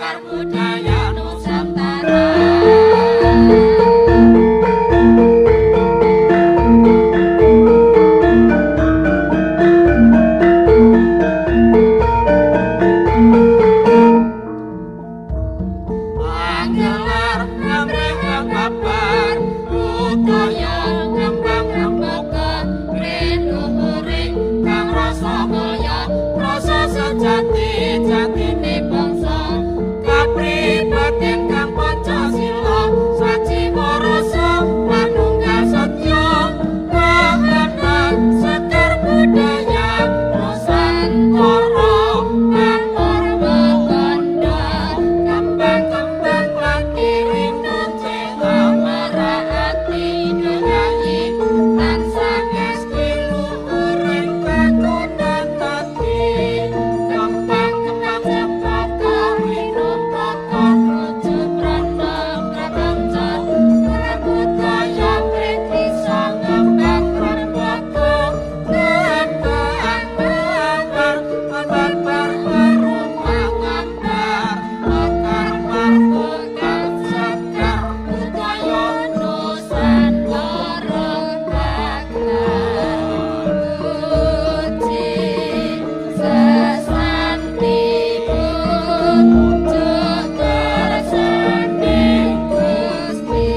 Sekar budaya Nusantara. Anggelar ngamrih babar budaya kembang rembaka rinuhuring kang rasa mulya rasa sejati jatine bangsa kapribaden kang Pancasila sajiwa rasa manunggal setya kahanan sekar budaya Nusantara. Purwakanda kembang-kembang lagi rindu amara ati dunyai tansah esti luhuring kagunan ati kembang-kembang cempaka winumraka raja prana prapanca budaya pritisa kembang rembaka kembang mawar babar rumah gambar mekar marbuka sekar budaya Nusantara. Puji sesanti pujuk kersane Gusti.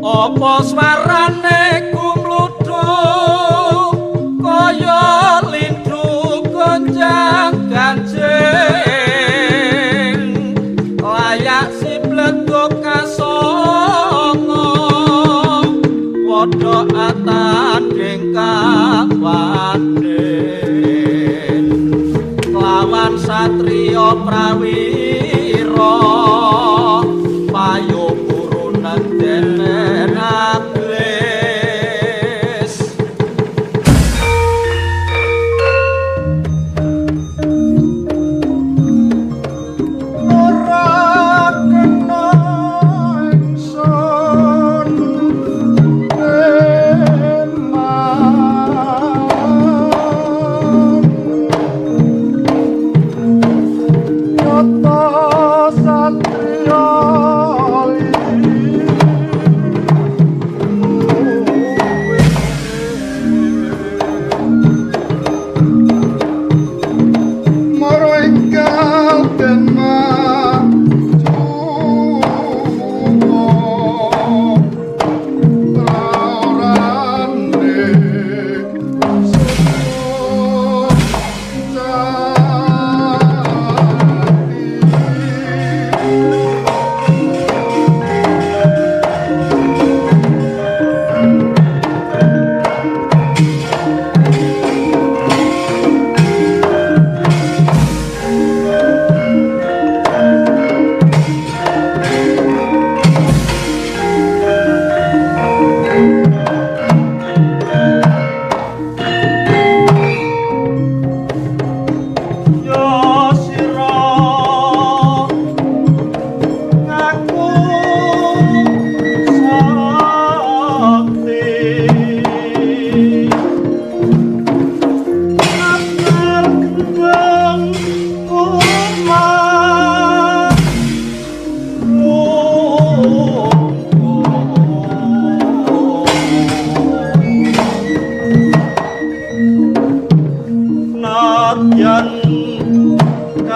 Apa swarane kumluduk kaya lindu gonjang ganjing layak si bleduk kasongo padha atandhing kawanen lawan satriya prawira payu purunan dene ablis. Ora kena ingsun eman.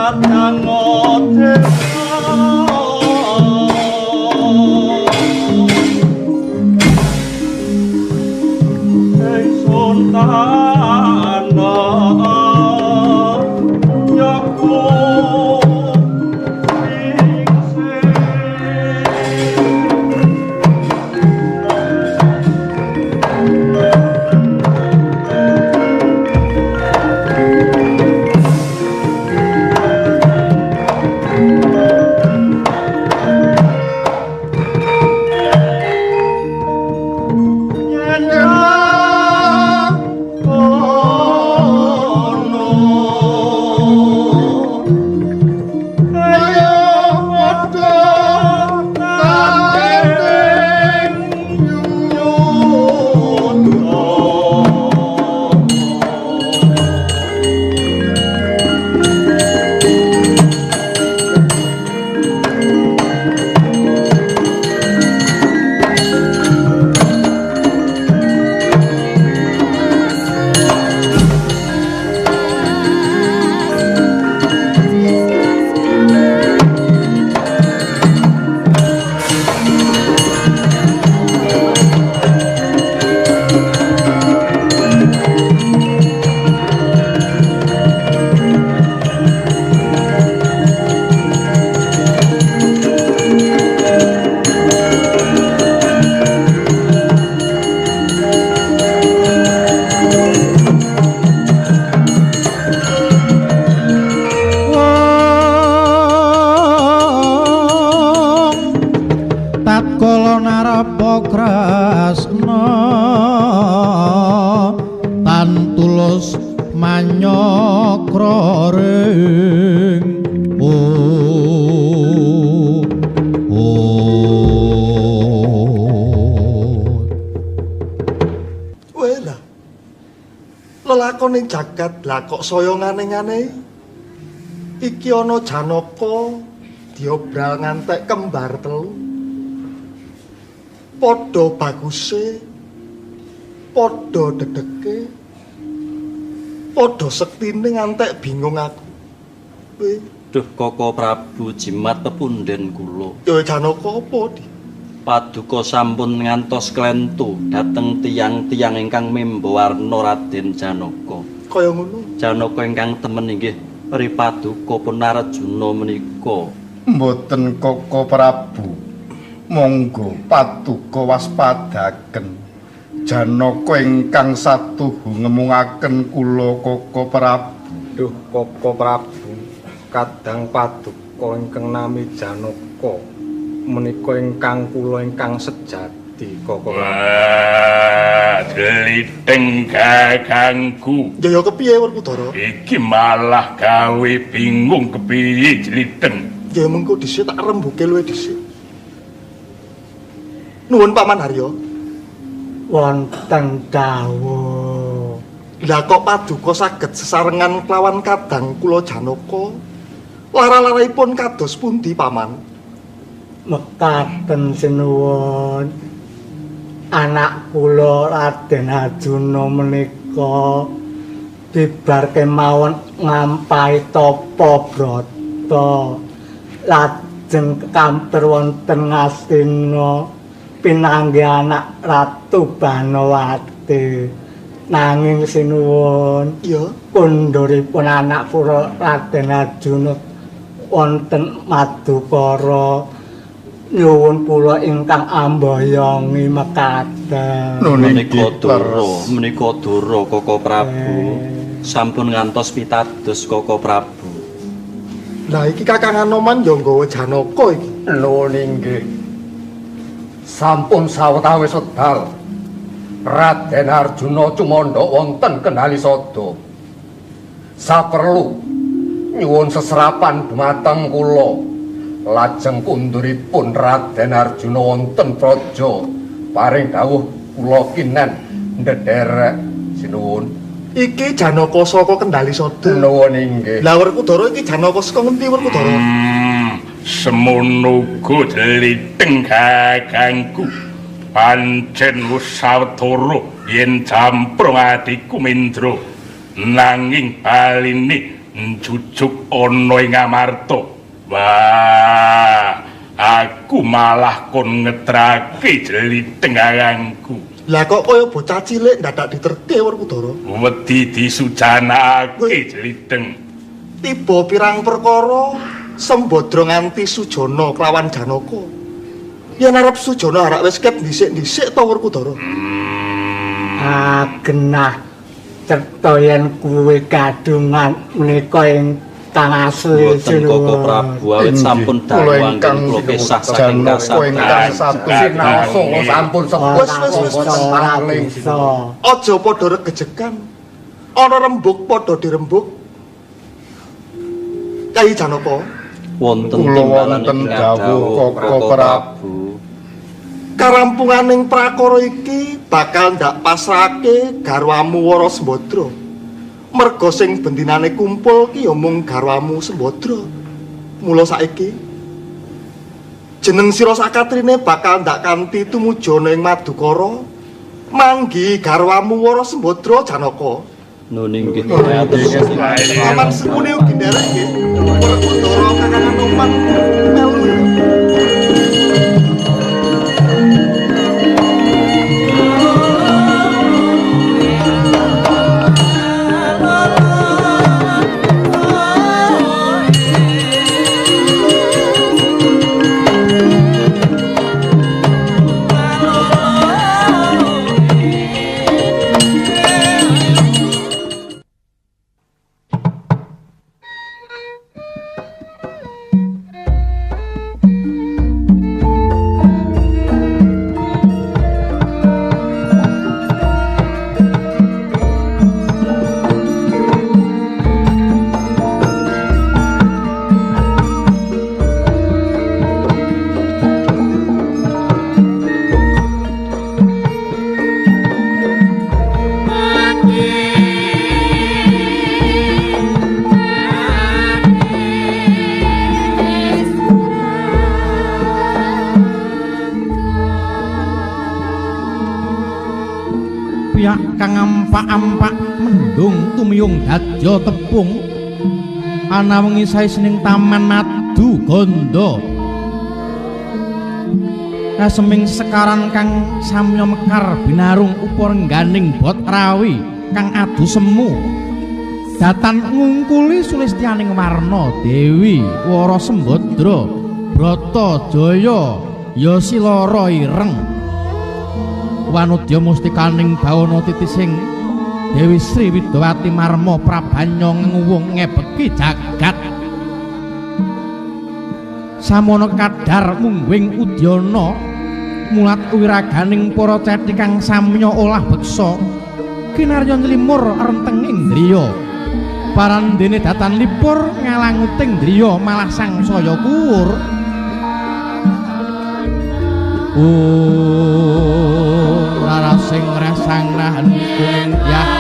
Padang desa ingsun tanah yaku Lelakone jagat lah kok saya ngane-ngane. Iki ana Janaka diobral ngantek kembar telu. Padha baguse, padha dedeke, padha sektine ngantek bingung aku. Duh Koko Prabu jimat pepunden kula. Ya Janaka apa di? Paduka sampun ngantos klentu dhateng tiyang-tiyang ingkang memba warna Raden Janaka. Kaya ngono. Janaka ingkang temen inggih ri paduka pun Arjuna menika. Mboten Koko Prabu. Monggo paduka waspadaken. Janaka ingkang satuhu ngemungaken kula Koko Prabu. Duh Koko Prabu, kadang paduka ingkang nami Janaka menika ingkang kula ingkang sejati Koko Wah, dliteng kakangku. Ya ya kepiye Werkudara? Iki malah gawe bingung kepiye jliteng. Ya mengko dhisik tak rembuke luwih dhisik. Nuwun Paman Haryo. Wonten dawuh. Lah kok paduka saged sesarengan kelawan kadang kula Janaka? Lara-laripun kados pundi Paman? Mekaten sinuwun, anak kula Raden Arjuna menika bibar kemawon ngampahi tapa brata lajeng kampir wonten Ngastina pinanggih anak Ratu Banowati. Nanging sinuwun, iya, konduripun anak kula Raden Arjuna wonten Madukara nyuwun kula ingkang ambayongi mekaten. Menika dara, menika dara Koko Prabu. Sampun ngantos pitados Koko Prabu. Lah iki Kakang Anoman ya nggawa Janaka iki. Nuwun inggih. Sampun sawetawis wedal Raden Arjuna cumandha wonten Kendalisada. Saperlu nyuwun seserapan dumateng kula. Lajeng kunduripun Raden Arjuna wonten praja paring dawuh kula kinen ndederek sinuwun. Iki Janaka saka Kendalisada. Nuwun inggih. Lah Werkudara iki Janaka saka ngendi Werkudara? Semono uga jliteng kakangku. Pancen wis sawetara yen jamprung atiku Mendra. Nanging baline Njujuk ana ing Amarta. Wah, aku malah kon ngetrake jliteng arangku. Lah kok kaya bocah cilik ndadak diterke Werkudara. Wedi disujanake jliteng. Tiba pirang perkara Sembadra nganti Sujana kelawan Janaka. Yen arep Sujana arak wis ket dhisik-dhisik to Werkudara. Ah, genah cetha yen kuwe kadungan menika ingkang asli. Mboten Koko Prabu, awit sampun Kula dangu ingkang anggen kula kesah saking Janaka ingkang kasat. satu. Sinaosa sampun sepuh. Wis wis wis Ora paling. bisa. Aja padha regejegan. Ana rembug padha dirembug. Kyai Janaka, Wonten Kula timbalan wonten dawuh Koko Prabu. Karampunganing prakara iki bakal ndak pasrahke garwamu Wara Sembadra. Merga sing bendinane kumpul ki ya mung garwamu Sembadra. Mula saiki jeneng sira sakatrine bakal ndak kanthi tumuju ana ing Madukara manggi garwamu Wara Sembadra Janaka. Nun inggih matur suwun. Paman Sengkuni ugi nderek nggih. Werkudara Kakang Anoman melu ya. Piyak kang ampak-ampak mendung tumiyung dadya tepung ana wengi saisining taman madu gandha kaseming sekaran kang samya mekar binarung upa rengganing bot rawi kang adu semu datan ngungkuli sulistyaning warna dewi Wara Sembadra Brata Jaya ya silara ireng wanudya mustikaning bawana titising Dewi Sri Widawati Marma Prabanya nguwung ngebeki jagat samono kadar mungguing udyana mulat wiraganing para ceti kang samya olah beksa kinarya nylimur rentenging driya parandene datan lipur ngalanguting driya malah sangsaya kuwur. Ora sing resang nahan kuning yah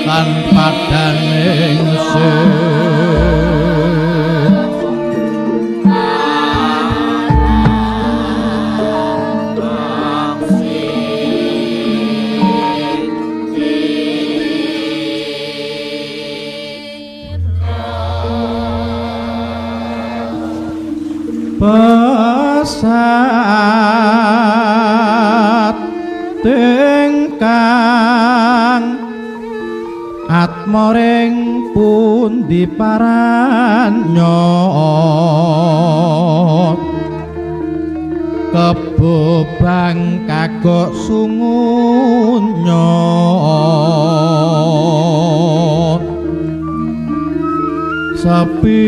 lan padaning sih pesat tingkang atmoring pundi paranya kebobang kagok sungunya sepi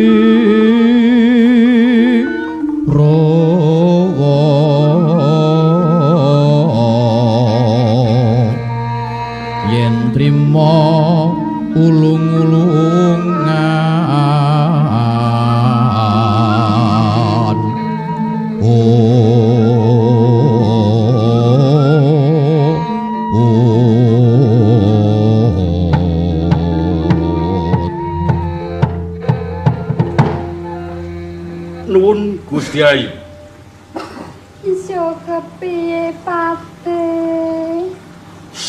rowo yen trimo ulung-ulungan Nuwun Gusti Ayu. Iso kepiye pate?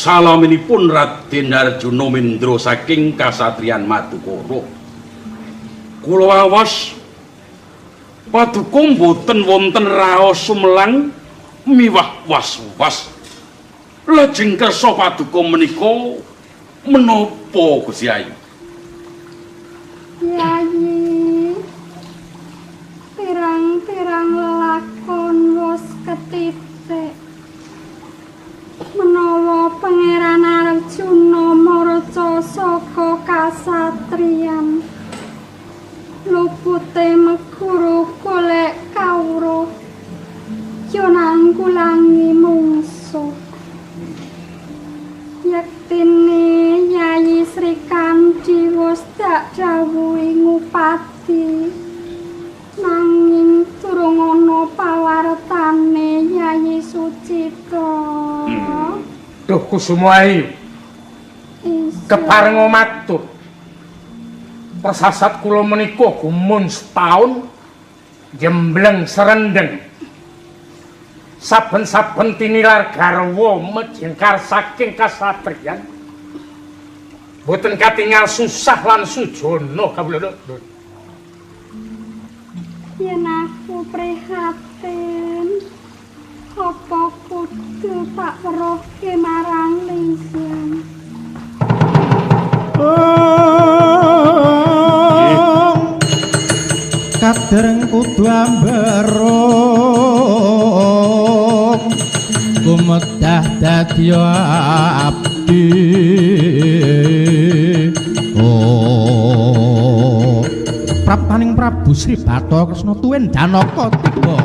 Salaminipun Raden Arjuna Mendra saking Kasatriyan Madukara. Kula awas paduka mboten wonten raos sumelang miwah was-was. Lajeng kersa paduka menika menapa Gusti Ayu? Yayi, pirang-pirang lelakon wis ketitik. Menawa Pangeran Arjuna maraca saka kasatriyan, lupute meguru golek kawruh, ya nanggulangi mungsuh. Yektine Yayi Srikandhi wis dak dawuhi ngupati, nanging durung ana pawartane Yayi Sucita. Duh Kusuma Ayu, keparenga matur. Persasat kula menika gumun setahun jembleng serendeng. Saben-saben tinilar garwa mejengkar saking kasatriyan, boten katingal susah lan sujana kawula. Yen aku prihatin, apa kudu tak weruhke marang Lingsiang? Kadereng kudu amberung gumedah dadi abdi. Oh, praptaning Prabu Sri Bathara Kresna tuwin Janaka tiba.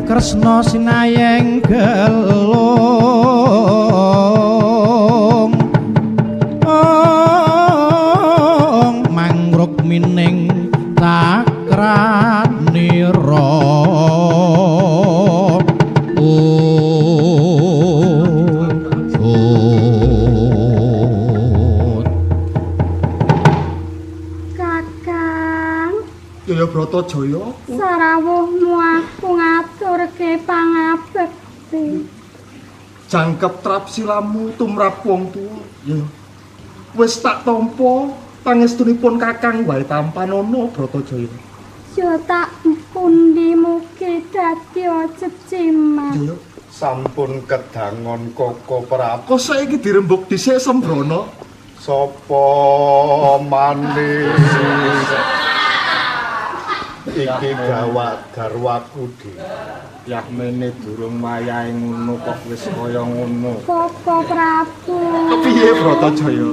Kresna sinayeng gelung ong mangruk mining cakranira. Kakang Jaya Bratajaya, sarawuhmu aku ngaturke pangabekti. Jangkep trapsilamu tumrap wong tuwa. Ya. Wis tak tampa pangestunipun Kakang wae tampanana Bratajaya. Ya tak pundi mugi dadi cecimat. Ya. Sampun kedangon Koko Prabu. Kok saiki dirembug dhisik Sembrana? Sapa manis iki gawat garwaku dhewe. Yahmene durung wayahe ngono kok wis kaya ngono. Koko Prabu. Kepiye Bratajaya?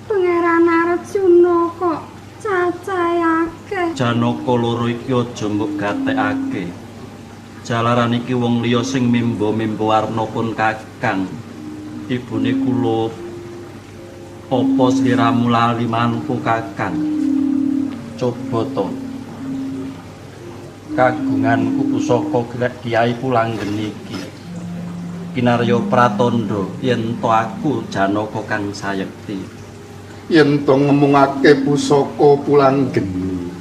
Pangeran Arjuna kok cacahe akeh. Janaka loro iki aja mbok gatekake. Jalaran iki wong liya sing mimba-mimba warna pun Kakang. Ibune kula apa sliramu lali mantu Kakang? Coba to. Kagunganku pusaka Kyai Pulanggeni iki. Kinarya pratandha yen to aku Janaka kang sayekti. Yen to ngemungake pusaka Pulanggeni,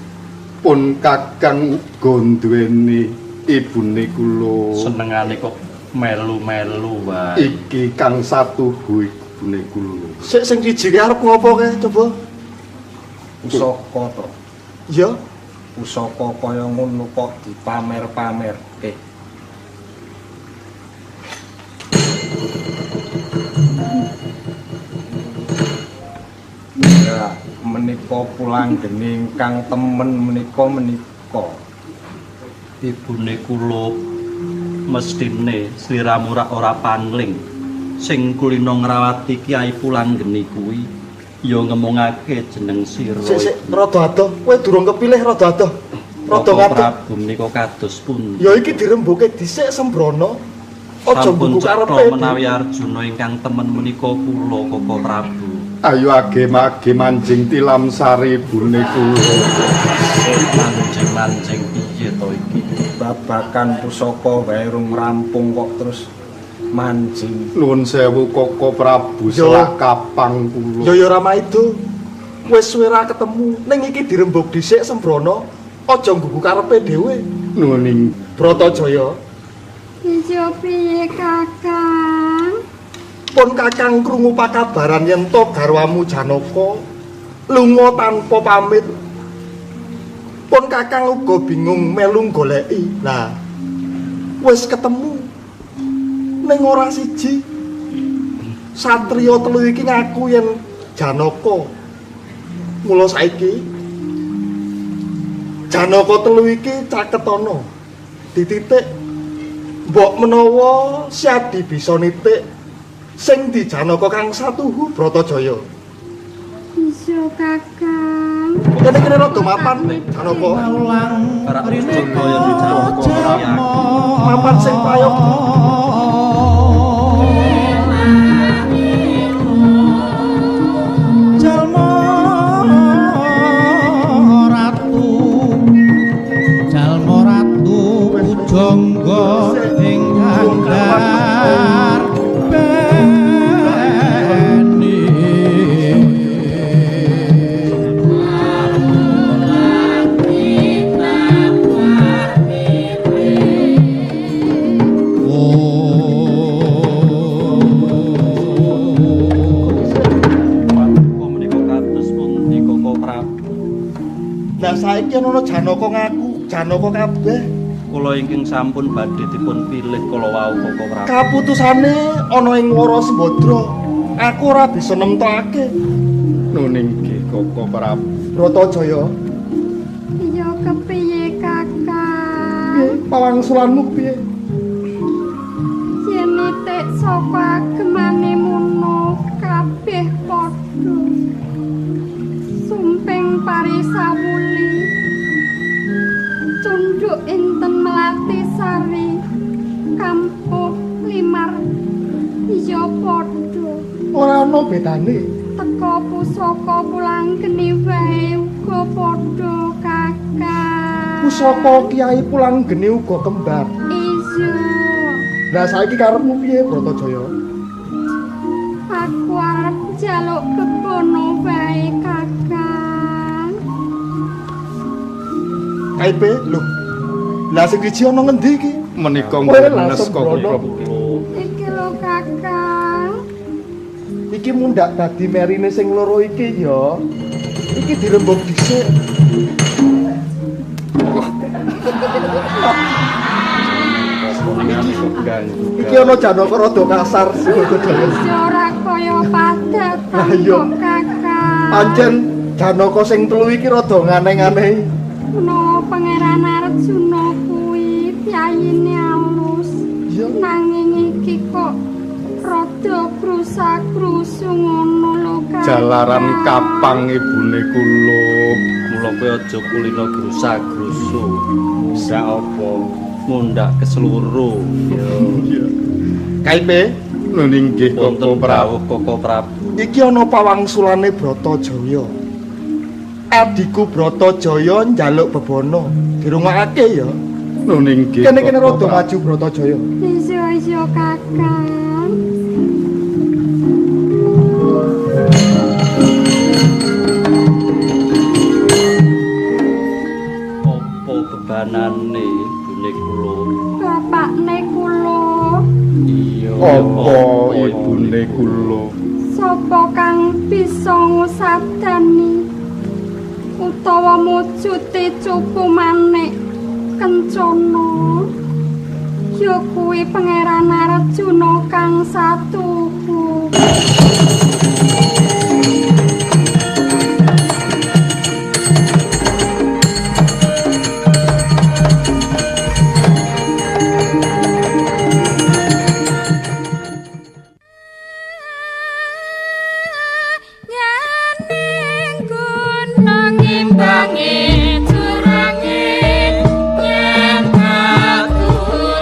pun Kakang uga nduweni ibune kula. Senengane kok melu-melu wae. Iki kang satuhu ibune kula. Sik sing siji ki arep ngopo kae coba? Pusaka to. Iya. Pusaka kaya ngono kok dipamer-pamerke. Ya, menika Pulanggeni ingkang temen menika menika. Ibune kula mestine sliramu rak ora pangling. Sing kulina ngrawati Kyai Pulanggeni kuwi ya ngemungake jeneng sira. Sik sik rada adoh, kowe durung kepilih rada adoh. Rada ngadeg. Prabu menika kados pundi? Ya iki dirembuke dhisik Sembrana. Aja Sampun mbuku cetha karepe. menawi Arjuna ingkang temen menika kula Koko Prabu. Ayo age-age manjing tilam sari ibune kula. Mancing-mancing piye to iki? Babakan pusaka wae rung rampung kok terus manjing. Nuwun sewu Koko Prabu Yo. selak kapang kula. Yo yo Rama itu. Wis suwe ra ketemu. Ning iki dirembug dhisik sembrono. Aja nggugu karepe dhewe. Nuwun ing Bratajaya, Iya piye Kakang? Pun Kakang krungu pakabaran yen to garwamu Janaka lunga tanpa pamit. Pun Kakang uga bingung melu goleki. Lah, wis ketemu. Ning ora siji. Satriya telu iki ngaku yen Janaka. Mula saiki Janaka telu iki caketana. Dititik mbok menawa Syadi bisa nitik sing di Janaka kang satuhu Bratajaya. Iya Kakang. Kene kene rada mapan Janaka. Ora percaya yen di Janaka iki aku. Mapan sing prayoga. Jalma ratu, jalma ratu pujangga ingkang darbeni. Paduka menika kados pundi Koko Prabu? Lah saiki ana Janaka ngaku Janaka kabeh. Kula ingkang sampun badhe dipun pilih kala wau Koko Prabu. Kaputusane ana ing Wara Sembadra. Aku ora bisa nemtokake. Nuwun inggih Koko Prabu. Bratajaya, Iya kepiye Kakang? piye pawangsulanmu piye? Yen nitik saka agemane mono kabeh padha. Sumping parisawuli. Cunduk enten melati sari. Kampuh limar iya padha. Ora ana bedane. Teka pusaka pulang geni wae uga padha Kakang. Pusaka Kiai Pulang Geni uga kembar. Iya. Lah saiki karepmu piye Bratajaya? Aku arep njaluk bebono wae Kakang. KIP lho. Lah sing siji ana ngendi iki? Menika Kowe ngrenes langsung Koko brono. Prabu. Iki lho Kakang. Iki mundak dadi merine sing loro iki ya. Iki dirembug dhisik. Iki ana Janaka rada kasar Bratajaya. Wis ora kaya padatan Lah iya. kok Kakang. Pancen Janaka sing telu iki rada nganeh-aneh. Menawa Pangeran Arjuna kuwi piyayine alus. Iya. Nanging iki kok rada krusa-krusu ngono lho Kakang. Jalaran kapang ibune kula. Mula kowe aja kulino grusa-grusu. Sak apa? Mundak keseluruh. Iya. KIP, Nuwun inggih Koko Wonten Prabu. dawuh Koko Prabu. iki ana pawangsulane Bratajaya. Adhiku Bratajaya njaluk bebono. Dirungokake ya. Nuwun inggih. Kene kene Koko rada Prabu. maju Bratajaya. Iya iya Kakang. Apa bebanane ibune kula? Bapakne kula Iya. Apa ibune kula? sapa kang bisa ngusadani utawa mujuti cupu manik kencana ya kuwi Pangeran Arjuna kang satuhu. Nyaning gunung imbange curange yen katulu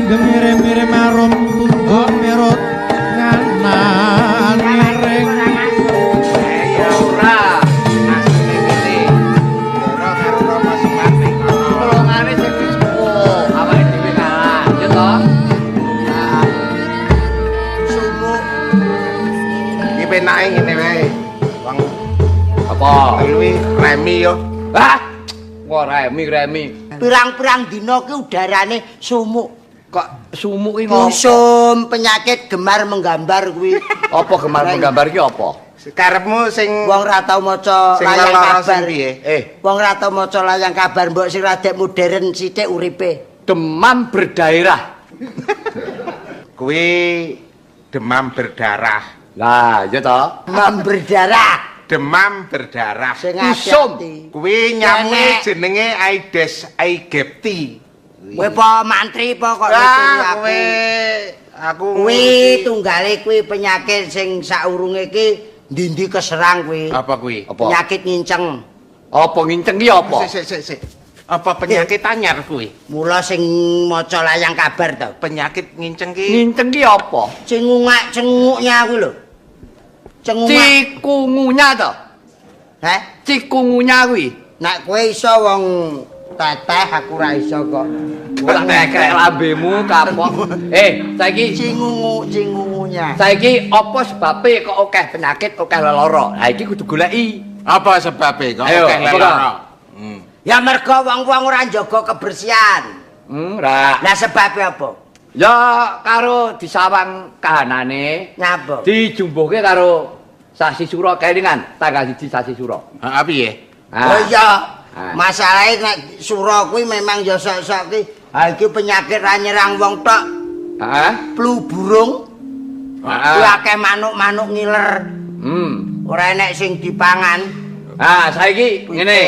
Langgeng ngirim-ngirim arum tunduk mirut nganan miring. Ya ora, asline ngene. Ndara karo Rama Semar ning kono. Tulungane sing disepuh, awake dhewe kalah, ya toh? Sumuk. Iki penake ngene wae. Wong apa? Kuwi remi yo. Hah? Kok remi-remi. Pirang-pirang dina ki udarane sumuk. Kok sumuk ki ngopo? Usum penyakit gemar menggambar kuwi. Apa gemar menggambar ki apa? Karepmu sing wong ra tau maca layang kabar. Piye? Wong ra tau maca layang kabar mbok sing radek modern sithik uripe. Demam berdaerah. Kuwi demam berdarah. Lah, iya toh? Demam berdarah. Demam berdarah. Sing ati-ati. Kuwi nyamuke jenenge Aedes aegypti. Kowe apa mantri apa kok nuturi aku? Kowe aku kuwi tunggale kuwi penyakit sing saurunge iki ndi-ndi keserang kuwi. Apa kuwi? Penyakit nginceng. Apa nginceng ki apa? Sik sik sik. Apa penyakit anyar kuwi? Mula sing maca layang kabar to. Penyakit nginceng ki. Nginceng ki apa? Cengungak cenguknya kuwi lho. Cengungak. Cikungunya to. Heh? Cikungunya kuwi. Nek kowe iso wong teteh aku ora iso kok. Ora nekrek lambemu kapok. Saiki cingungu cingungunya. Saiki apa sebabe kok akeh penyakit, akeh lelara? Ha iki kudu goleki. Apa sebabe kok akeh lelara? Ya mergo wong-wong ora njaga kebersihan. Ora. Lah sebabe apa? Ya karo disawang kahanane. Nyapa? Dijumbuhke karo Sasi Sura kelingan tanggal 1 Sasi Sura. Heeh piye? Oh iya. Masalahe nek sura kuwi memang ya sok-sok ki. Ha iki penyakit ra nyerang wong tok. Heeh. Flu burung. Heeh. Kuwi akeh manuk-manuk ngiler. Ora enek sing dipangan. Ah, saiki ngene.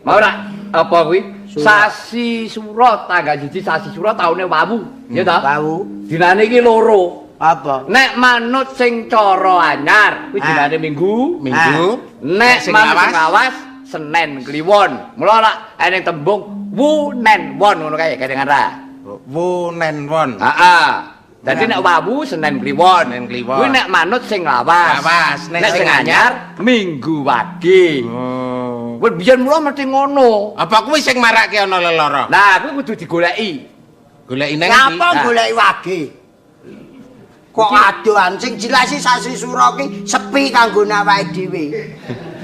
Mau ora apa kuwi? Sasi Sura tanggal 1 Sasi Sura taune wawu, ya ta? Wawu. Dinane iki loro. Apa? Nek manut sing cara anyar kuwi dinane Minggu. Minggu. Nek manut sing lawas Senen Kliwon. Mula ora eneng tembung wu nen won ngono kae kedengan ra. Wu nen won. Heeh. Dadi nek wawu Senen Kliwon. Senen Kliwon. Kuwi nek manut sing lawas. Lawas. Nek sing anyar Minggu Wage. Oh. Kuwi biyen mula mesti ngono. Apa kuwi sing marake ana lelara? Nah, kuwi kudu digoleki. Goleki nang ndi? Ngapa goleki wage? Kok adohan sing jelas Sasi Sura ki sepi kanggo awake dhewe.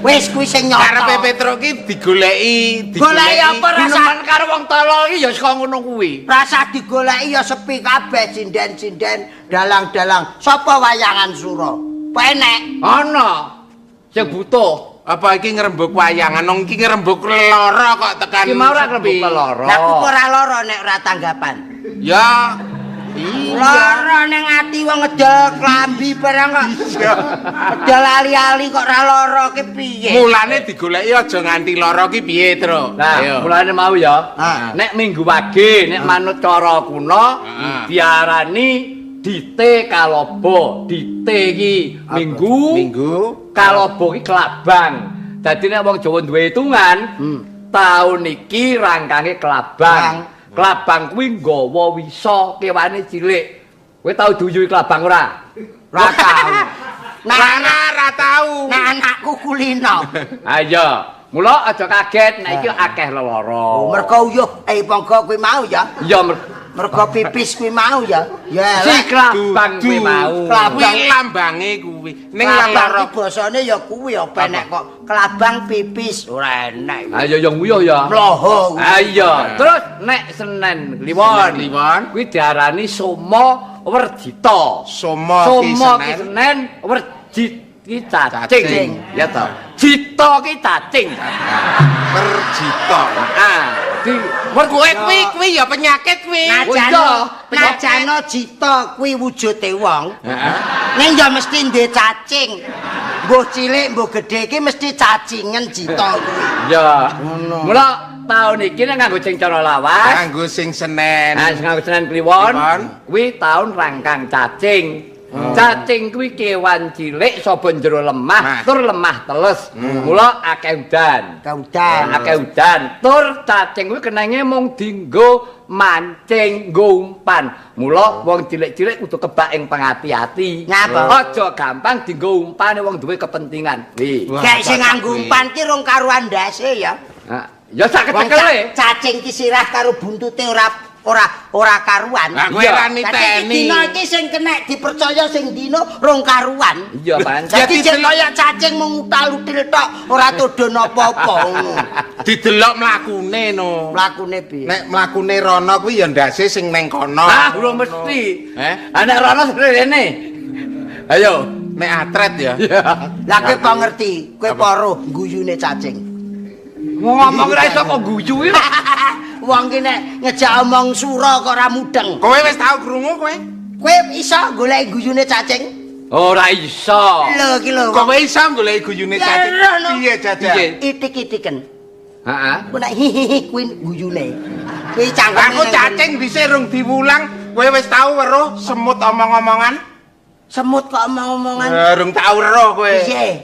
Wis kuwi sing nyata. Karepe Petruk ki digoleki, digoleki apa rasa karo wong tolol iki ya saka ngono kuwi. Rasa digoleki ya sepi kabeh sinden-sinden, dalang-dalang. Sapa wayangan sura? Penek. Ana sing butuh. Apa iki ngrembug wayangan? Wong iki ngrembug lelara kok tekan. Iki mau ora ngrembug lelara. Lah kok ora lara nek ora tanggapan. Ya. Lara ning ati wong ngedol klambi barang kok. Ngedol ali-ali kok ora lara ki piye? Mulane digoleki aja nganti lara ki piye, Tru? Nah, mulane mau ya. Nek Minggu Wage, nek manut cara kuno diarani Dite Kalobo. Dite iki Minggu, Minggu, Kalobo ki kelabang. Dadi nek wong Jawa duwe hitungan, taun iki rangkange kelabang. Kelabang kuwi nggawa wisa kewane cilik. Kowe tau duyuhi kelabang ora? Ora tau. Ora tau. Nek anakku kulino. Ha iya. Mula aja kaget nek iki akeh lelara. Oh, mergo uyuh ponggo kuwi mau ya. Iya, mergo pipis kuwi mau ya. Ya si kelabang kuwi mau. Kuwi lambange kuwi. Ning lelara basane ya kuwi apa nek kok kelabang pipis ora enak. Ha iya ya nguyuh ya. Mloho. Ha iya. Terus nek Senen Kliwon, kuwi diarani Soma Werjita. Soma ki Senen, Werjit ki cacing. Ya to. Jita ki cacing. Werjita. Ah, di kowe kuwi ya penyakit kuwi. Najano jita kuwi wujude wong. Heeh. Ning ya mesti ndek cacing. Mbuh cilik mbuh gedhe iki mesti cacingen jita kuwi. Ya. Ngono. Mula taun iki nek nganggo sing cara lawas, nganggo sing Senen. Nah, sing nganggo Senen Kliwon, kuwi taun rangkang cacing. Cacing kuwi kewan cilik saba jero lemah, tur lemah teles. Mula akeh udan. Akeh udan. Tur cacing kuwi kenenge mung dienggo mancing, nggo umpan. Mula wong cilik-cilik kudu kebak ing pengati-ati. Aja gampang dienggo umpane wong duwe kepentingan. Kayak sing nganggo umpan ki rong karuan ndase ya. Ya sak kecekele. Cacing ki sirah karo buntute ora karuan. Lah kowe ora niteni. Dina iki sing kena dipercaya sing dina rong karuan. Iya, pancen. Dadi jek kaya cacing mung utal-util tok, ora tudun apa-apa ngono. Didelok mlakune no. Mlakune piye? Nek mlakune rono kuwi ya ndase sing neng kono. Ah, urung mesti. Heh. Nek rono rene. Ayo, nek atret ya. Lah kowe kok ngerti? Kowe weruh guyune cacing. Ngomong ora iso kok guyu iki. Wong ki nek ngejak omong sura kok ora mudeng. Kowe wis tau krungu kowe? Kowe iso goleki guyune cacing? Ora iso. Lho iki lho. Kowe iso goleki guyune cacing? Piye jajal? Itik-itiken. Heeh. Ku nek hihihi kuwi guyune. Kuwi cangkeme. Aku cacing dhisik rung diwulang, kowe wis tau weruh semut omong-omongan? Semut kok omong-omongan? Rung tau weruh kowe.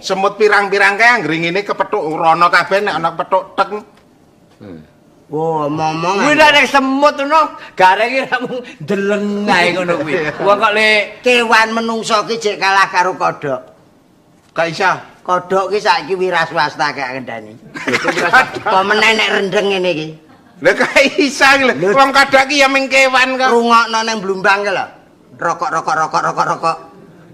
Semut pirang-pirang kae anggere ngene kepethuk rono kabeh nek ana kepethuk tek. Wah, omong-omongan. Kuwi nek semut ngono, garenge ra mung ndeleng ae ngono kuwi. Wong kok lek kewan menungso ki jek kalah karo kodhok. Kok iso? Kodhok ki saiki wira swasta kaya ngendani. Apa meneh nek rendeng ngene iki? Lha kok iso lho. Wong kodhok ki ya ming kewan kok. Rungokno nang Blumbang ki lho. Rokok rokok rokok rokok rokok.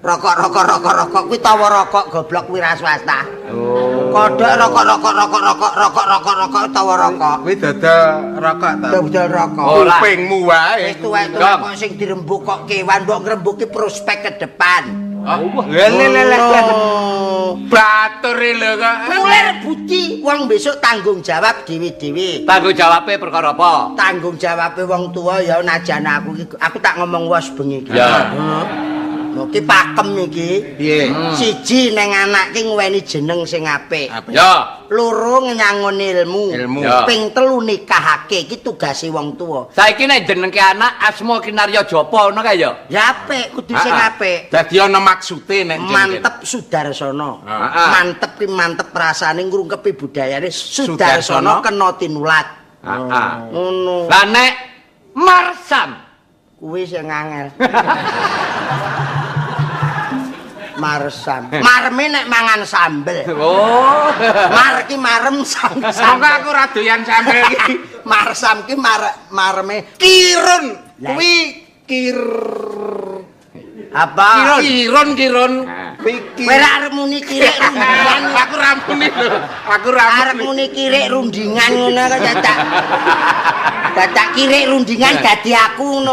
Rokok rokok rokok rokok kuwi tawa rokok goblok wira swasta. Oh. Kodhok rokok rokok rokok rokok rokok rokok rokok tawa rokok. Kuwi dodol rokok ta? Dodol rokok. Kupingmu wae. Wis tuwek-tuwek kok sing dirembuk kok kewan mbok ngrembuki prospek ke depan. Oh. Lele lele. Batur lho kok. Mulir budi wong besok tanggung jawab dhewe-dhewe. Tanggung jawabe perkara apa? Tanggung jawabe wong tuwa ya najan aku iki aku tak ngomong wos bengi iki. Ya. Lho ki pakem iki. Piye? Siji neng anak ki ngweni jeneng sing apik. Ya. Loro nyangon ilmu. Ping telu nikahake iki tugase wong tuwa. Saiki nek jenengke anak asma Kinarya Japa ngono kae ya? Ya apik, kudu sing apik. Dadi ana maksude nek jenenge. Mantep Sudarsono. Mantep ki mantep rasane ngrungkepi budayane Sudarsono kena tinulat. Heeh. Ngono. Lah nek Marsam kuwi sing angel. Marsam. Marme nek mangan sambel. Oh. Mar ki marem sambel. Monggo aku ora doyan sambel iki. Marsam ki marme kirun. Kuwi kir apa? Kirun kirun. Kowe ora arep muni kirik rundingan. Aku ra muni lho. Aku ra arep muni kirik rundingan ngono kok dadak. Dadak kirik rundingan dadi aku ngono.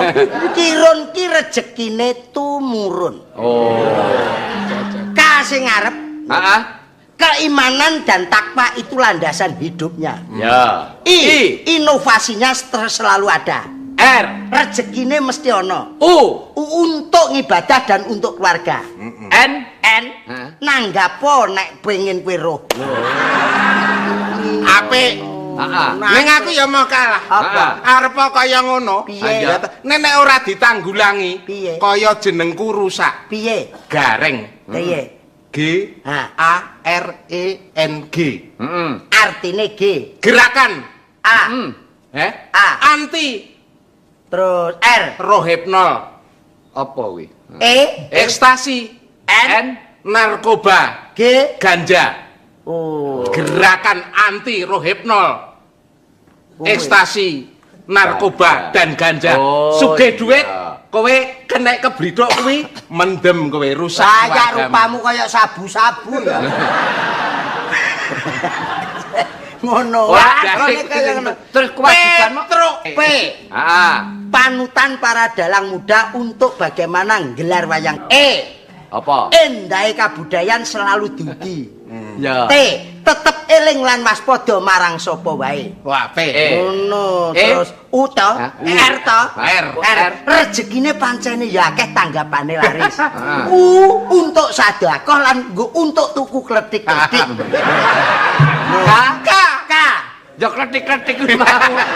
Kirun ki rejekine tumurun. Oh. K sing ngarep. Heeh. Keimanan dan takwa itu landasan hidupnya. Ya. I, inovasinya selalu ada. R, rezekine mesti ana. U, untuk ngibadah dan untuk keluarga. N, N, nanggapo nek pengen kowe roh. Apik. Heeh. Ning aku ya mau kalah. Apa? Arep kaya ngono. Piye? Nek nek ora ditanggulangi, kaya jenengku rusak. Piye? Gareng. Piye? G A R E N G. Heeh. Artine G. Gerakan. A. Eh? A. Anti. Terus R. Rohepnol. Apa kuwi? E. Ekstasi. N. Narkoba. G. Ganja. Oh. Gerakan anti rohepnol. Ekstasi, narkoba dan ganja. Sugih duit, kowe kena keblithuk kuwi mendem kowe rusak. Saya rupamu kaya sabu-sabu ya. Ngono. Terus kewajiban P. Panutan para dalang muda untuk bagaimana nggelar wayang. E. Apa? Endahe kabudayan selalu diuji. Ya. T. Tetep eling lan waspada marang sapa wae. Wah, P. Ngono. Terus U to, R to, R. R. Rezekine pancene ya akeh tanggapane laris. U untuk sedekah lan nggo untuk tuku kletik-kletik. K. K. K. Ya kletik-kletik kuwi mau.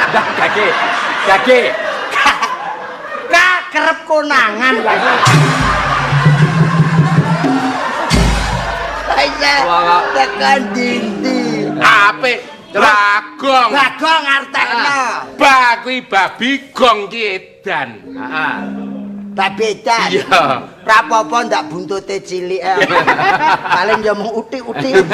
Dah gage. Gage. K. K kerep konangan. Iya. Tekan dindi. Apik. Bagong. Bagong artekno. Ba kuwi babi, gong ki edan. Heeh. Babi edan. Iya. Ora apa-apa ndak buntute cilik. Paling ya mung utik-utik.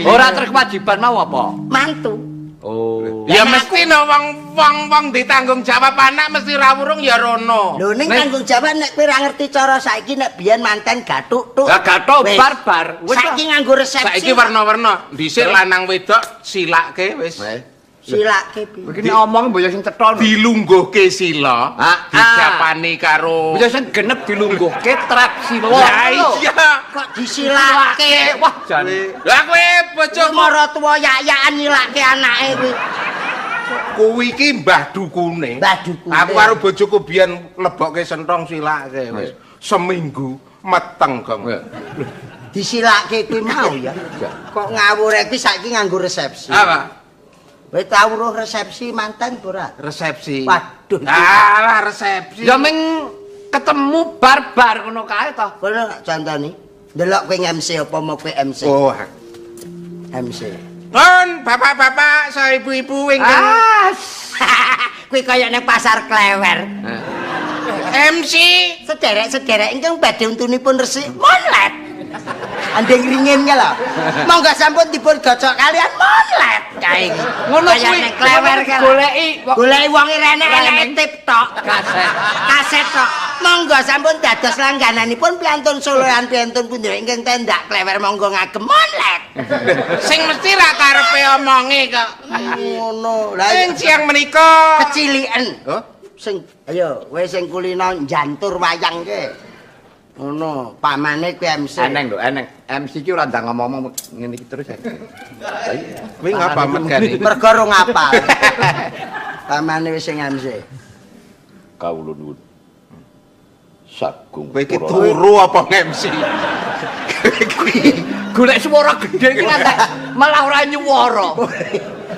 Ora terus kewajiban mau apa? Mantu. Oh. Ya mesti no wong-wong ditanggung jawab anak mesti ra wurung ya rono. Lho ning tanggung jawab nek kowe ora ngerti cara saiki nek biyen manten gathuk tuk. Lah gathuk barbar. Saiki nganggo resepsi. Saiki warna-warna. Dhisik lanang wedok silake wis. Silake piye? Iki nek omong mbok sing cetha. Dilungguhke sila, dijapani karo mbok sing genep dilungguhke trap sila. Lah iya, kok disilake. Wah jane. Lah kowe bojomu maratuwa yak-yakan nyilake anake kuwi. Kuwi iki mbah dukune. Mbah dukune. Aku karo bojoku biyen lebokke sentong silake wis. Seminggu meteng, Gong. Disilake kuwi mau ya. Kok ngawur iki saiki nganggo resepsi. Apa? Kowe tau roh resepsi manten ora? Resepsi. Waduh. Alah resepsi. Ya ming ketemu barbar ngono kae to. Kono tak contoni. Ndelok kowe MC apa mau kowe MC? Oh. MC. Pun bapak-bapak, sa ibu-ibu ingkang kuwi kaya ning pasar Klewer. MC sederek-sederek ingkang badhe untunipun resik monlet. Andeng ringin ya lho. Monggo sampun dipun gocok kalian monlet kae iki. Ngono kuwi Klewer kae. Goleki goleki wong rene tip tok. Kaset. Kaset tok. Monggo sampun dados langgananipun piantun Solo lan piantun pundi ingkang tendak Klewer monggo ngagem monlet. Sing mesti ra karepe omonge kok. Ngono. Lah ing siang menika keciliken. Hah? Sing ayo kowe sing kulino njantur wayang ke. Ngono, pamane kuwi MC. Eneng lho, eneng. MC ki ora ndang ngomong ngene iki terus. Kuwi ngapa megane? Mergo rong apal. Pamane wis sing MC. Kawula nuwun. Sagung. Kowe iki turu apa MC? Kuwi golek swara gedhe iki malah ora nyuwara.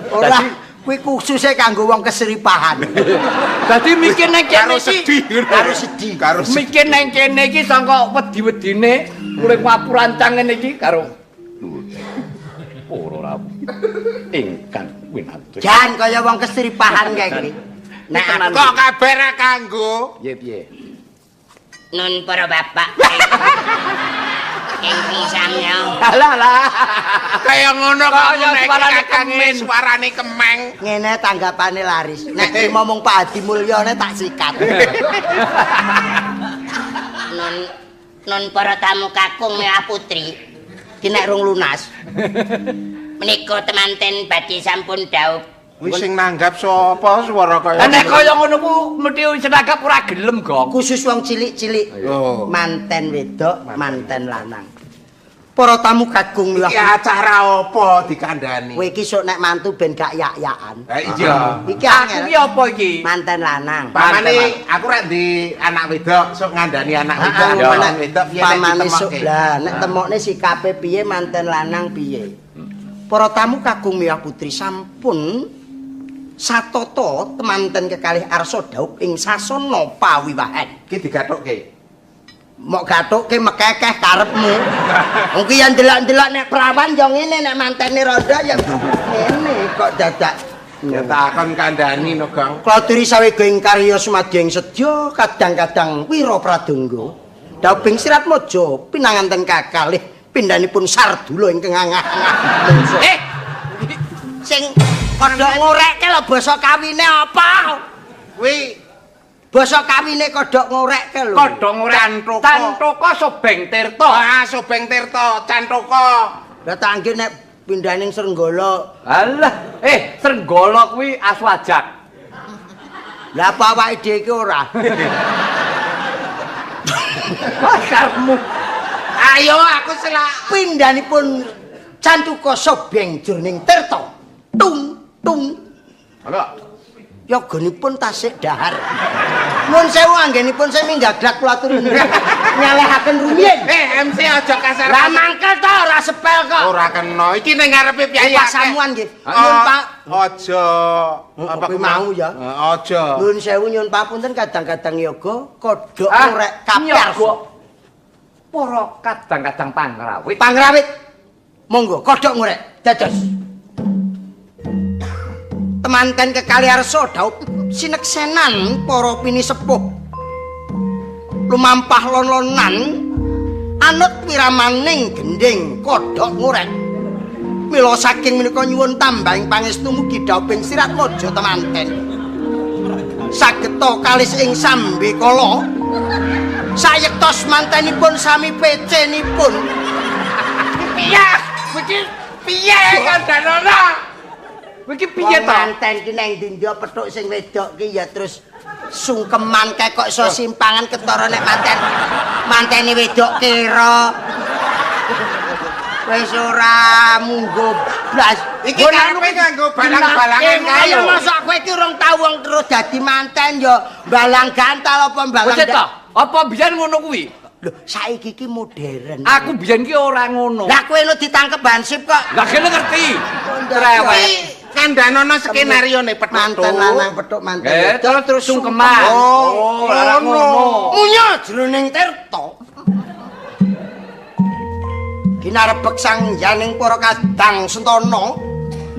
Ora. Kuwi khususe kanggo wong keseripahan. Dadi mikir nang kene iki karo sedih, karo mikir nang kene iki sangka wedi-wedine mulih ngapurancang ngene iki karo para rawuh ingkang winantu. Jan kaya wong keseripahan kae iki. Nek kok kabeh ra kanggo. Piye piye? Nun para bapak. Ingkang samya. Alah lah. Kaya ngono kok suarane kemen, suarane kemeng. Ngene tanggapane laris. Nek ngomong Pak Hadi Mulyane tak sikat. Nun nun para tamu kakung mewah putri. Ki nek rung lunas. Menika temanten badhe sampun dhaup. Kuwi sing nanggap sapa swara kaya nek kaya ngono ku mesti sing nanggap ora gelem, Gong. Khusus wong cilik-cilik. Manten wedok, manten lanang. Para tamu kagung lah. Iki acara apa dikandhani? Kowe iki sok nek mantu ben gak yak-yakan. Ha iya. Iki angel. Aku iki apa iki? Manten lanang. Pamane aku rek ndi anak wedok sok ngandhani anak wedok. Anak wedok piye nek ditemokke? Lah nek temokne sikape piye manten lanang piye? Para tamu kagung mewah putri sampun satata temanten kekalih arsa dhaup ing sasana pawiwahan. Iki digathukke. Mok gathukke mekekeh karepmu. Wong ki yen ndelok-ndelok nek prawan ya ngene, nek mantene rondo ya ngene kok dadak. Ya takon kandhani no, Gong. Klaturi sawega ing karya sumadya ing sedya kadang-kadang wira pradangga. Dhauping Siratmaja pinanganten kakalih pindhanipun Sardula ingkang angah-angah. Sing kodhok ngorekke lho basa kawine apa? Kuwi basa kawine kodhok ngorekke lho. Kodhok ngorek Cantaka Sobeng Tirta. Ah, Sobeng Tirta, Cantaka. Lah tak anggih nek pindhane Srenggala. Alah, Srenggala kuwi asu ajak. Lah apa awake dhewe iki ora? Wah, karepmu. Ayo aku selak pindhanipun Cantaka Sobeng jroning Tirta. Tung tung. Monggo. Yoganipun tasik dahar. Nuwun sewu anggenipun sami gagrak kula aturi nyalehaken rumiyin. MC aja kasar. Lah mangkel to ora sepel kok. Ora kena. Iki ning ngarepe piyayi. Pasamuan nggih. Nyun Pak. Aja apa mau ya? Aja. Nuwun sewu nyun papunten kadang-kadang yoga kodhok ngorek kabeh. Para kadang-kadang pangrawit. Pangrawit. Monggo kodhok ngorek dados. Temanten kekalih arsa dhaup sineksenan para pinisepuh. Lumampah lon-lonan anut wiramaning gendhing kodhok ngorek. Mila saking menika nyuwun tambahing pangestu mugi dhauping Siratmaja temanten sageta kalis ing sambekala sayektos mantenipun sami pecenipun. Piye? Iki piye kandhanana? Iki piye to? Manten ki nang ndi petuk sing wedok ki ya terus sungkeman kae kok iso simpangan ketara nek manten mantene wedok kira. Wis ora munggo blas. Iki karepe nganggo balang-balangan kae. Kaya mosok kowe iki urung tau wong terus dadi manten ya balang gantal apa balang. Wis to, apa biyen ngono kuwi? Lho, saiki iki modern. Aku biyen ki ora ngono. Lah kowe lu ditangkep hansip kok. Lah kene ngerti. Cerewet. Kandhanono skenarione petuk. Manten lanang petuk manten wedok terus sungkeman. Oh, ora ngono. Munya jroning tirta. Ginarebek sang yaning para kadang sentana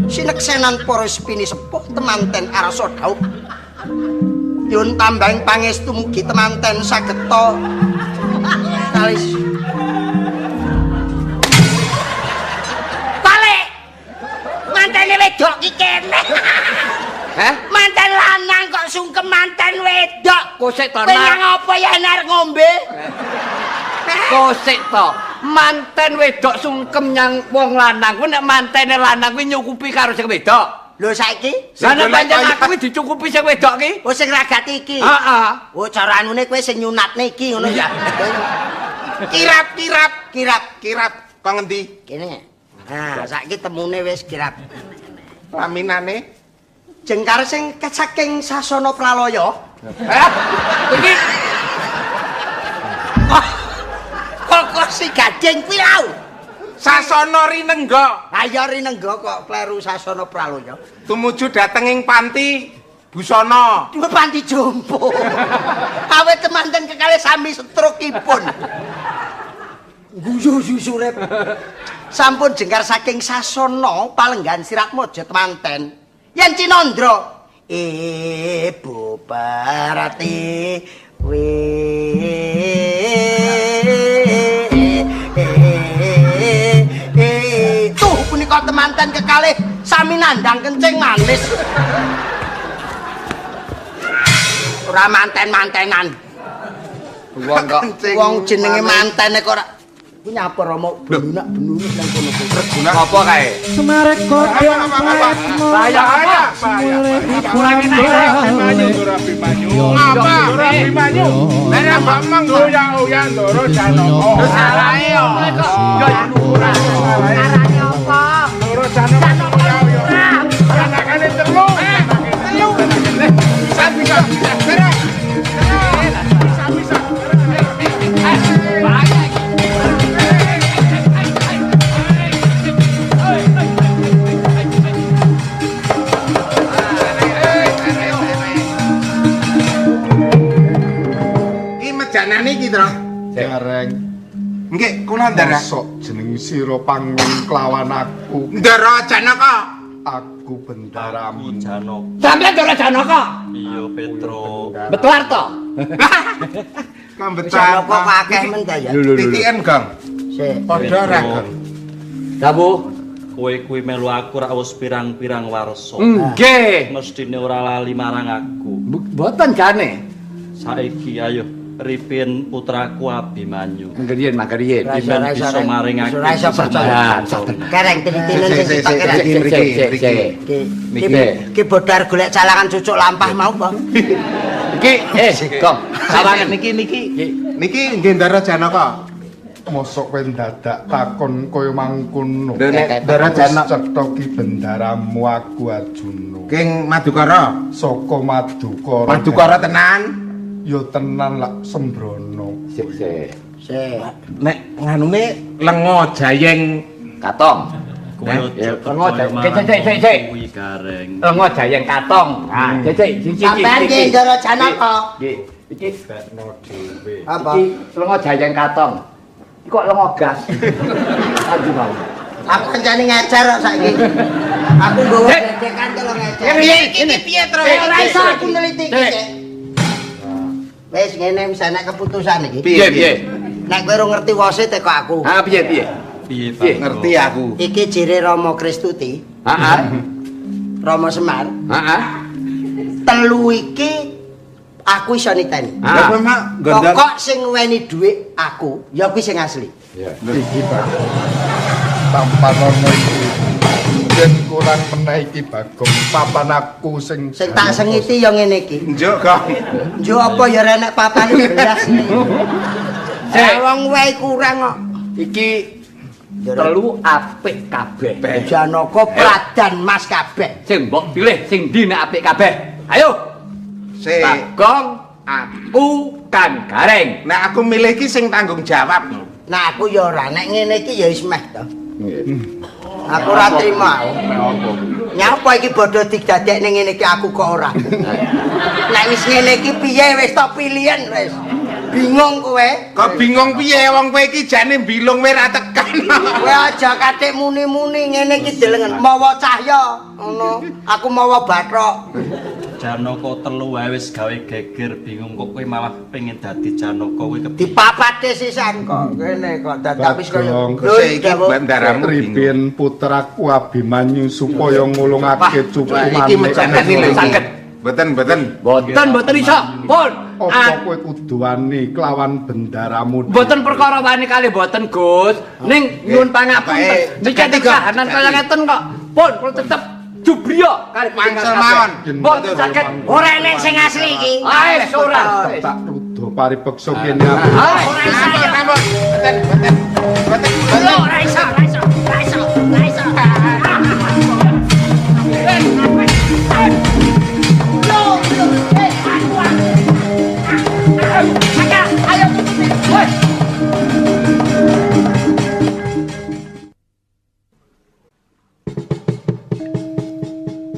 sineksenan para pinisepuh temanten arsa dhaup nyuwun tambahing pangestu mugi temanten sageta kalis balik mantene wedok ki kene. Heh, manten lanang kok sungkem manten wedok. Kosek to. Kowe nang apa ya arep ngombe? Kosek to. Manten wedok sungkem nyang wong lanang kuwi nek mantene lanang kuwi nyukupi karo sing wedok. Lho saiki? Lah nek pancen aku kuwi dicukupi sing wedok ki. Oh sing ragati iki. Heeh. Oh cara anune kowe sing nyunatne iki ngono ya. Kirap kirap kirap kirap kok ngendi? Kene. Nah, saiki temune wis kirap. Laminane jengkar sing saking sasana pralaya. Heh. Iki kok si gading kuwi lho. Sasana rinengga. Ha ya rinengga kok kleru sasana pralaya. Tumuju dhateng ing panti busana. Panti jompo. Awet temanten kekalih sami setrukipun. Guyu susurep. Sampun jengkar saking sasana palenggan Siratmaja temanten. Yen Cinandra, Ibu Pratiwi tuh punika temanten kekalih sami nandang kencing manis. Ora manten-mantenan. Wong kok wong jenenge mantene kok ora kuwi nyapa Rama belunak benunuk nang kono kuwi. Apa kae? Semarek kodhok bahaya apa? Ngapa? Abimanyu. Nek Bambang goyang-goyang Ndoro Janaka. Salahe yo. Yo ora. Arane apa? Ndoro Janaka goyang-goyang. Janakane telu. Telu. Bisa bisa. Bisa bisa. Janane iki, Tru. Gareng. Nggih, kula ndara. Mosok jeneng sira pangun kelawan aku. Ndara Janaka. Aku bendaramu Janaka. Sampeyan Ndara Janaka? Iya, Petro. Betul Arto. Kambet Janaka kok akeh men ta ya. Titiken, Gong. Sik. Padha ra, Gong. Dawuh. Kowe kuwi melu aku rak wis pirang-pirang warsa. Nggih. Mestine ora lali marang aku. Mboten jane. Saiki ayo ripin putraku Abimanyu. Mangkriyen, mangkriyen. Iben bisa maringake. Ora iso percaya. Kereng titinen sing sitok kereng. Mriki, mriki. Ki bodar golek calangan cucuk lampah mau apa? Iki Gong, sawangan niki niki. Niki nggih Ndara Janaka. Mosok kowe dadak takon kaya mangkono. Ndara Janaka cetha ki bendaramu aku Arjuna. King Madukara. Saka Madukara. Madukara tenan. Ya tenan lak sembrono. Sik sik. Sik. Nek nganune lenga jayeng katong. Kowe lenga jayeng. Sik sik sik. Kuwi gareng. Lenga jayeng katong. Ha, sik sik sik. Sampeyan ki Ndara Janaka. Nggih. Iki bekno dhewe. Apa? Iki lenga jayeng katong. Kok lengo gas. Lanjut mau. Aku kancane ngecer kok saiki. Aku nggawa gledekan kalau ngecer. Iki piye, Tru? Ora iso aku neliti iki. Wis ngene wis enek keputusan iki. Piye piye? Nek kowe ora ngerti wose teko aku. Ha piye piye? Piye, Pak? Ngerti aku. Iki jere Rama Kristuti. Heeh. Rama Semar. Heeh. Telu iki aku iso niteni. Lah kowe mak gondol. Pokok sing ngeweni dhuwit aku, ya kuwi sing asli. Iya. Iki Bagong. Tampanono iki. Yen kurang meneh iki Bagong, papan aku sing Sing tak sengiti ya ngene iki. Njuk, Gong. Njuk apa ya ora enek papane belas. Sik. Wong wae kurang kok. Iki telu apik kabeh. Janaka Pradan Mas kabeh. Sing mbok pilih sing ndi nek apik kabeh? Ayo. Sik. Bagong, aku Kang Gareng. Nek aku milih iki sing tanggung jawab. Nah aku ya ora, nek ngene iki ya wis meh to. Nggih. Aku ora trima aku. Nyapa iki bodho didadekne ngene iki aku kok ora. Nek wis ngene iki piye wis tok pilihan wis. Bingung kowe. Kok bingung piye wong kowe iki jane mbilung kowe ra tekan. Kowe aja katik muni-muni ngene iki delengen mawa cahya ngono. Aku mawa bathok. Janaka telu wae wis gawe geger bingung kok kowe malah pengen dadi Janaka kowe kepiye? Dipapate sisan kok kene kok dadak wis kaya Bagong, Sik iki bandaramu bingung. Tribin putraku Abimanyu supaya ngulungake cupu Iki manik. mejanane lho iki. Saged. Mboten, mboten. Mboten, mboten iso. Pun. Apa kowe kudu wani kelawan bendaramu? Mboten perkara wani kali mboten, Gus. Ning nyuwun pangapunten. Niki Cegati, Gong. kahanan kaya ngeten kok. Pun kula tetep jubriya kali Wangsel mawon. Mboten saged. Ora enek sing asli iki. Ah, wis ora. Tak rudo paripeksa kene aku. Ah, Ora iso. Sampun, sampun. Mboten, mboten. Mboten, mboten. Ora iso, ora iso, ora iso, ora iso. Ayo tutupi. Woi.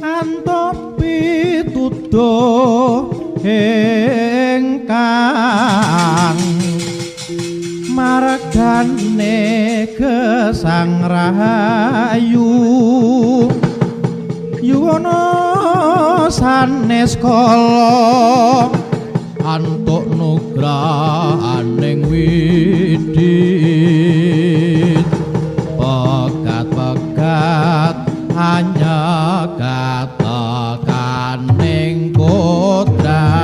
Anto pituduh ingkang margane gesang rahayu yuwana sanes kala antuk nugrahaning widit pegat-pegat hanya katekaning kodrat.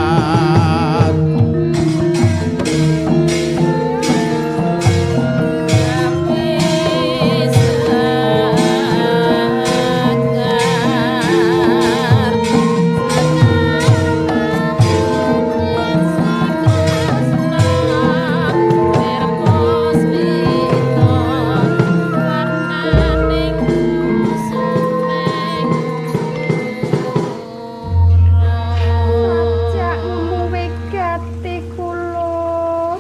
Sajak ngwegati kula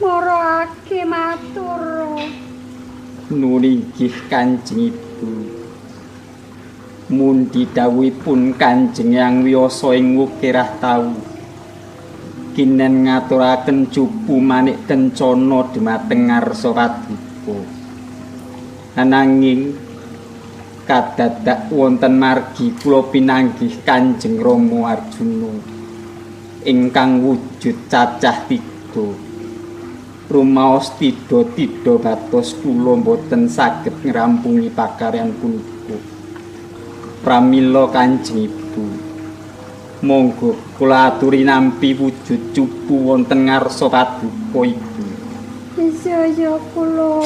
marake matur. Nuli inggih Kanjeng Ibu. Mundi dawuhipun Kanjeng Hyang Wiyasa ing wukirah tahu. Kinen ngaturaken cupu manik kencana dumateng ngarsa paduka. Ananging kadadak wonten margi kula pinanggih Kanjeng Rama Arjuna ingkang wujud cacah tiga. Rumaos tidha-tidha batos kula mboten saged ngrampungi pakaryan punika. Pramila Kanjeng Ibu, monggo kula aturi nampi wujud cupu wonten ngarsa paduka Ibu. Iya ya kula.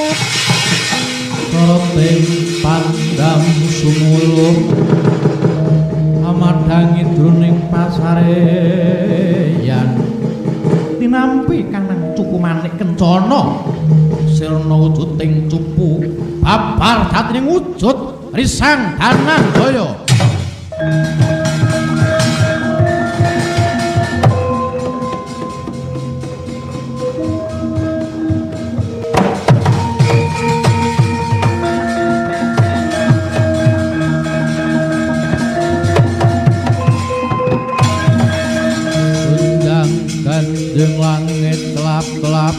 Soroting pandam sumuluh amadhangi druning pasareyan tinampi kanang cupu manik kencana sirna wujuding cupu babar datining wujud risang dananjaya. Sunjang ganjeng langit kelap-kelap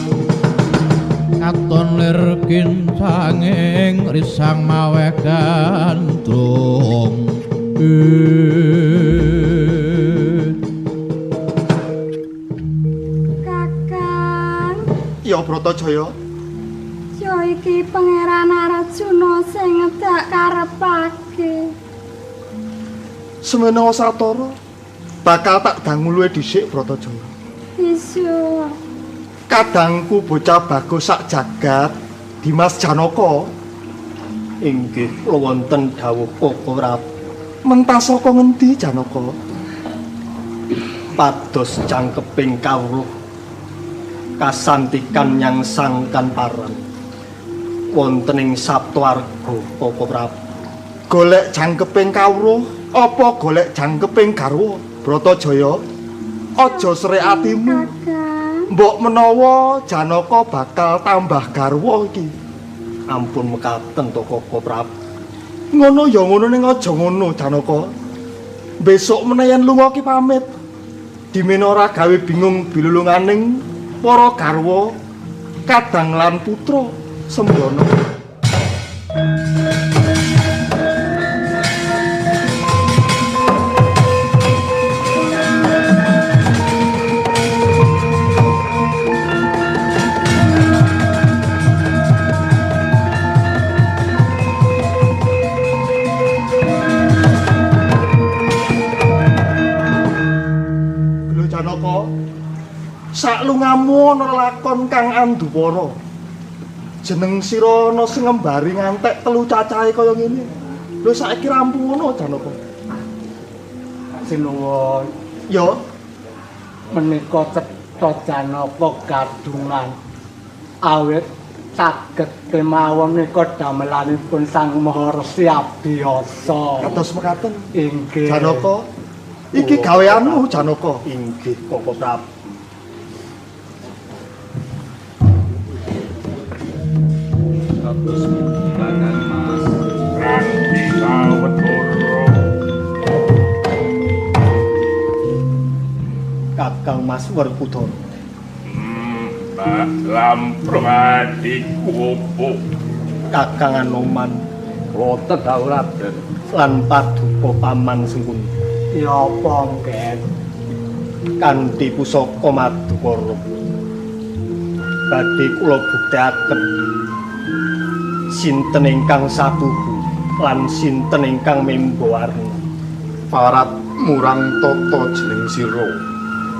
Katon lir kincanging risang maweh gandrung. Kakang. Ya Bratajaya. Ya iki Pangeran Arjuna sing ngedak karepake. Semene satara bakal tak dangu luwe dhisik Bratajaya. Iya. Kadangku bocah bagus sak jagat Dimas Janaka. Inggih kula wonten dawuh Koko Prabu. Mentas saka ngendi Janaka? Pados jangkeping kawruh kasantikan nyang sangkan paran wonten ing Saptawarga Koko Prabu. Golek jangkeping kawruh apa golek jangkeping garwa? Bratajaya, aja srek atimu. Mbok menawa Janaka bakal tambah garwa iki. Ampun mekaten to Koko Prabu. Ngono ya ngono ning aja ngono Janaka. Besok menayan lunga ki pamit. Dimene ora gawe bingung bilulunganing para garwa kadang lan putra Sembana. Saklungamu ana lakon kang anduwara. Jeneng sira ana sing ngembari ngantek telu cacahe kaya ngene. Lho saiki rampung ngono Janaka. Sinuwun. Ya, menika cetha Janaka gadungan. Awit saged kemawon menika damelanipun Sang Maha Resi Abiyasa. Kados mekaten. Inggih. Janaka, iki gaweanmu Janaka. Inggih Koko Prabu. Kados pundi Kakang Mas? Randi Sawetara. Kakang Mas Werkudara. Mbak Lamprung adikku opo? Kakang Anoman. Wonten dawuh Raden. Lan paduka paman Sengkuni. Ya apa nggih? Kanthi pusaka Madukara. Badhe kula buktekaken sinten ingkang satuhu lan sinten ingkang membo warna. Parat murang tata jeneng sira.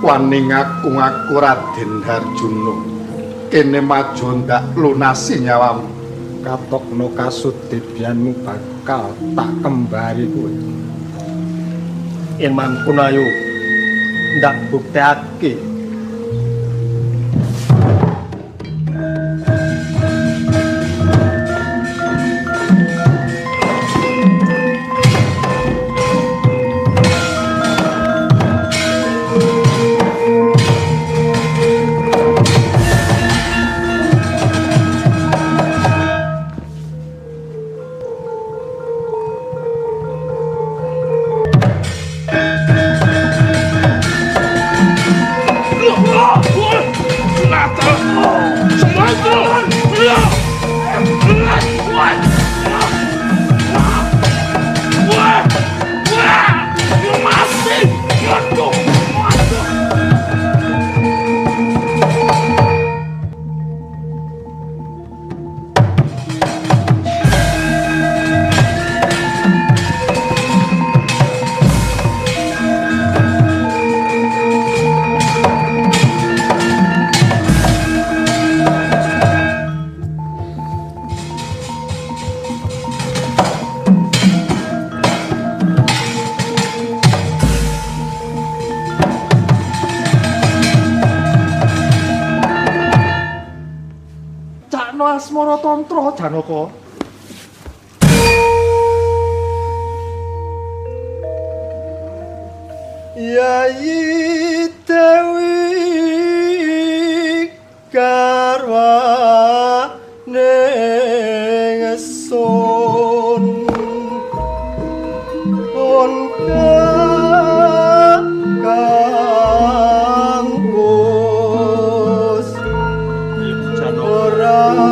Wani ngaku-ngaku Raden Harjuna. Kene maju ndak lunasi nyawamu. Katokno kasudibyanmu bakal tak kembari kowe. Yen mangkono ayo ndak buktekake. Asmara Tantra Janaka. Yayi Dewi garwane ngesun pun kang wus ora.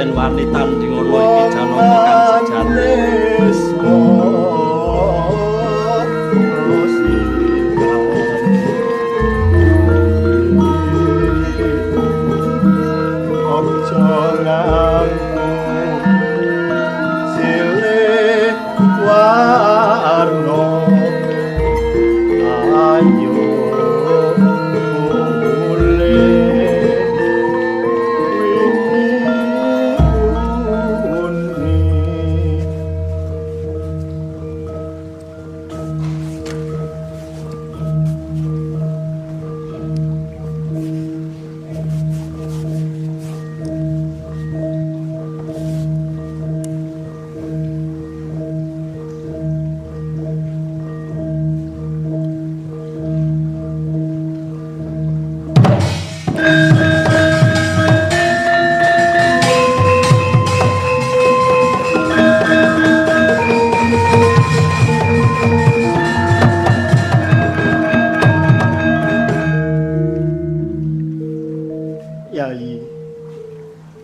Yen wani tanding ana iki Janaka kang sejati.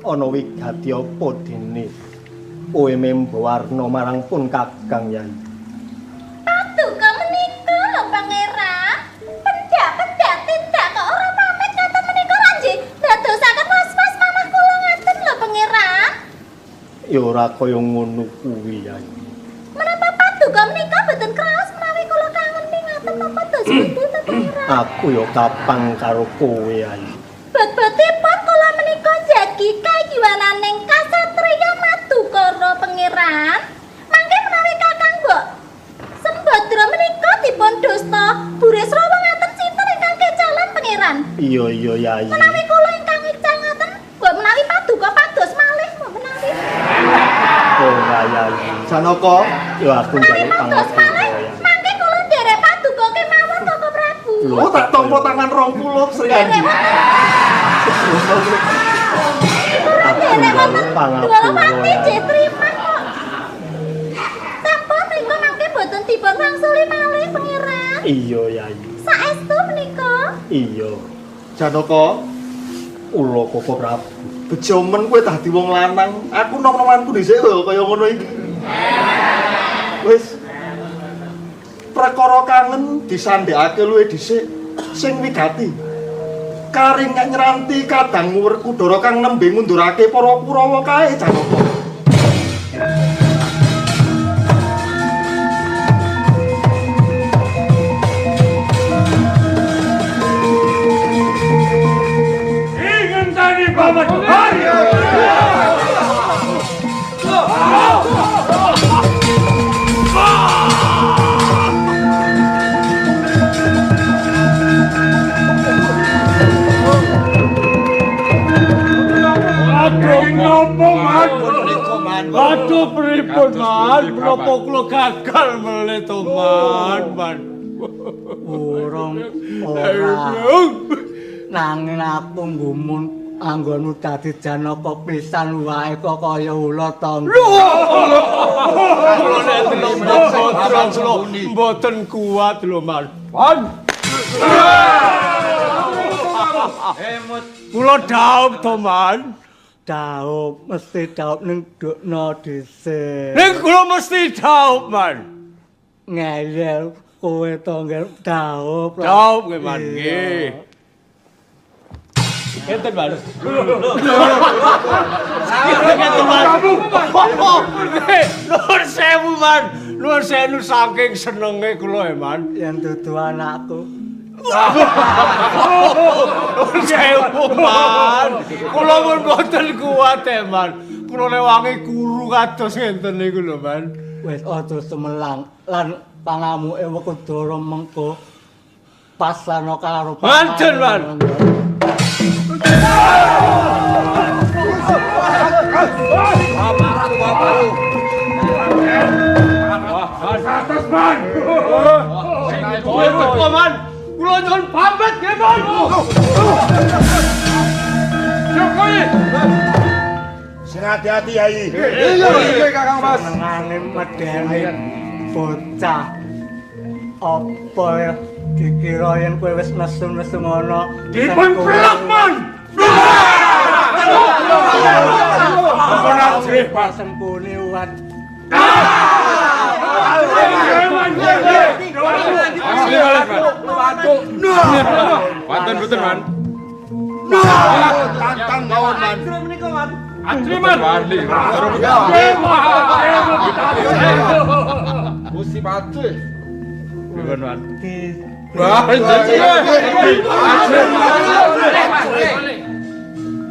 Ana wigati apa dene kowe membo warna marang pun Kakang Yai? Paduka menika lho Pangeran, pendak-pendak tindak kok ora pamit ngaten menika lha nggih dadosaken was-was mamah kula ngaten lho Pangeran. Ya ora kaya ngono kuwi Yai. Menapa paduka menika boten kraos menawi kula kangen ngaten napa dos pundi to Pangeran? Aku ya kapang karo kowe Yai. Bebetipun kula menika jagi kayiwananing kasatriya Madukara Pangeran. Mangke menawi Kakang Mbok Sembadra menika dipun dusta Burisrawa ngaten sinten ingkang kecalan Pangeran? Iya iya Yai. Menawi kula ingkang ical ngaten, mbok menawi paduka pados malih mbok menawi. Ora Yai. Janaka, ya aku njaluk pangapura. Mangke kula nderek paduka kemawon Koko Prabu. Oh tak tampa tangan 20 Sri Kandi. Aku njaluk pangapura. Sampun menika mangke boten dipun wangsuli malih Pangeran. Iya Yai. Saestu menika? Iya. Janaka, kula Koko Prabu. Bejo men kowe dadi wong lanang. Aku nom-nomanku dhisik lho kaya ngono iki. Wis. Perkara kangen disandhekake luwih dhisik sing wigati. Karing nyranti kadang Werkudara kang nembe ngundurake para Kurawa kae Janaka. Ingenteni paman. Aduh nopo man? Aduh pripun man? Menapa kula gagal melih to man? Man. Urung ora. Nanging aku nggumun anggonmu dadi Janaka pisan wae kok kaya ula tangga. Kula nek delok mboten kuat lho man. Man. Kula dhaup to man. Dhaup mesti dhaup ning dukna dhisik. Ning kula mesti dhaup man. Ngeyel kowe to ngger dhaup. Dhaup nggih man nggih. Enten man. Ngeten man. Nuwun sewu man. Nuwun sewu saking senenge kula man. Yen dudu anakku. Sewu man. Kula pun boten kuat man. Kula rewangi guru kados ngenten niku lho man. Wis aja semelang lan pangamuke Werkudara mengko pasana karo Manten man. Atas man. Kowe teko man. Kula nyuwun pamit nggih man. Jokowi. Sing hati-hati Yai. Iya iya Kakang Mas. Senengane medeni bocah. Apa dikira yen kowe wis nesu-nesu ngono dipun plek man. Ampun ajrih pasempune wan. Wonten mboten, Man? Tantang mawon, Man. Ajrih Man. Gusti Patih. Pripun, Man? Wah,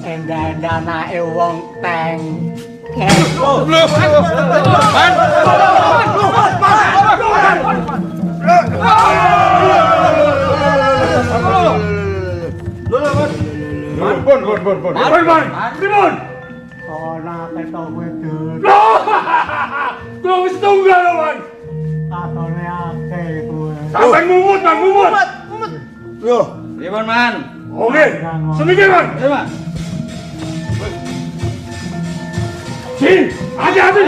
Endah-endah anake wong teng. Man. Pun, pun, pun, pun. Man, pripun? Ora ketok kowe dul. Kula wis tunggal, Man. Katone akeh kowe. Sampai mumut, Man, mumut. Mumut. Yo, pripun, Man? Oke, semiki, Man. Nggih, Man. Ji, hati-hati.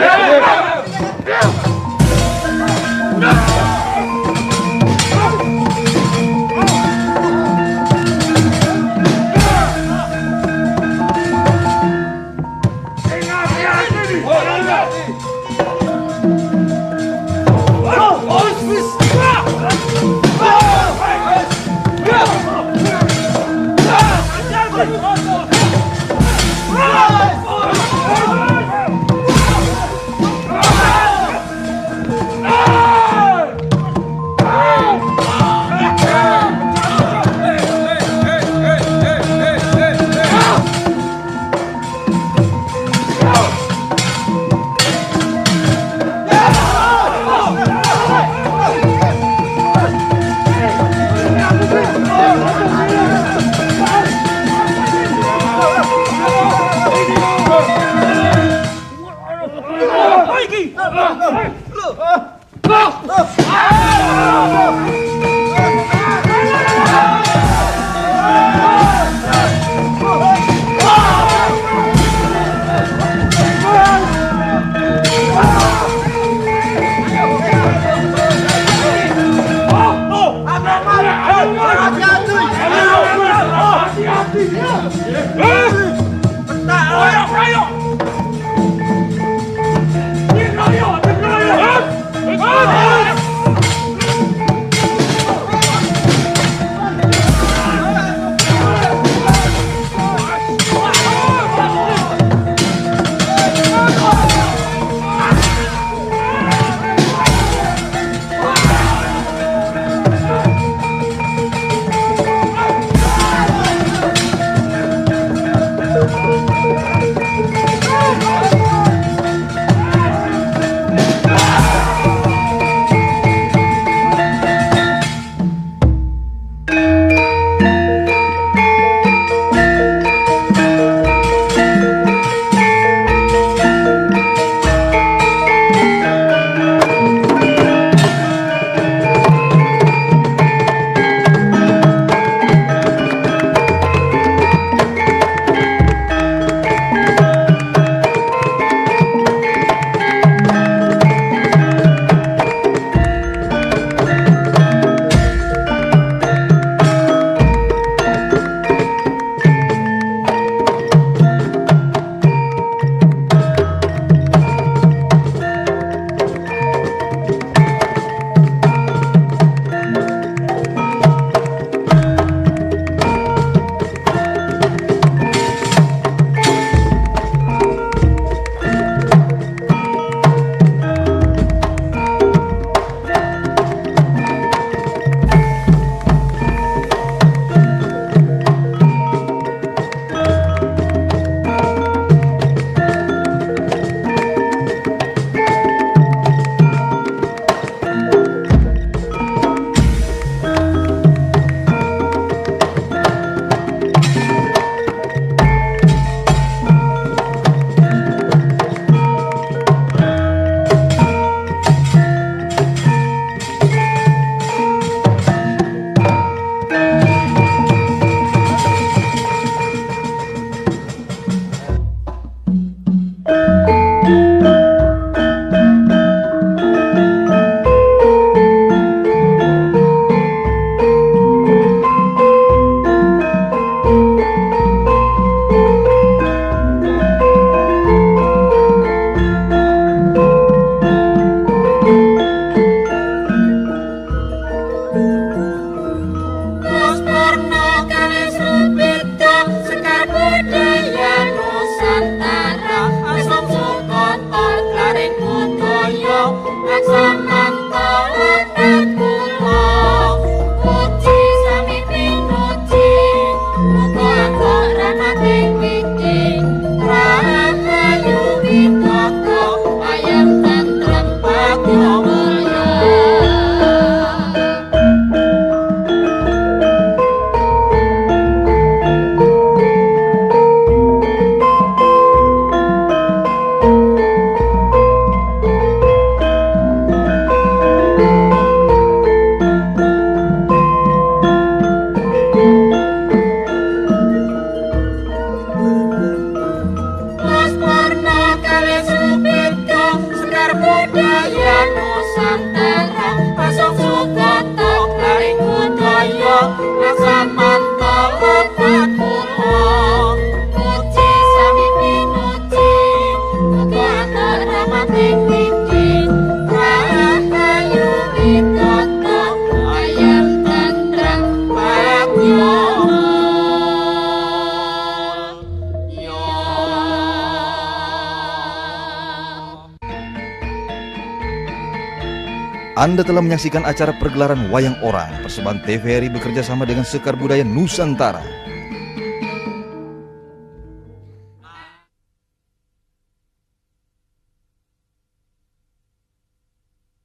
Anda telah menyaksikan acara pergelaran Wayang Orang persembahan TVRI bekerja sama dengan Sekar Budaya Nusantara.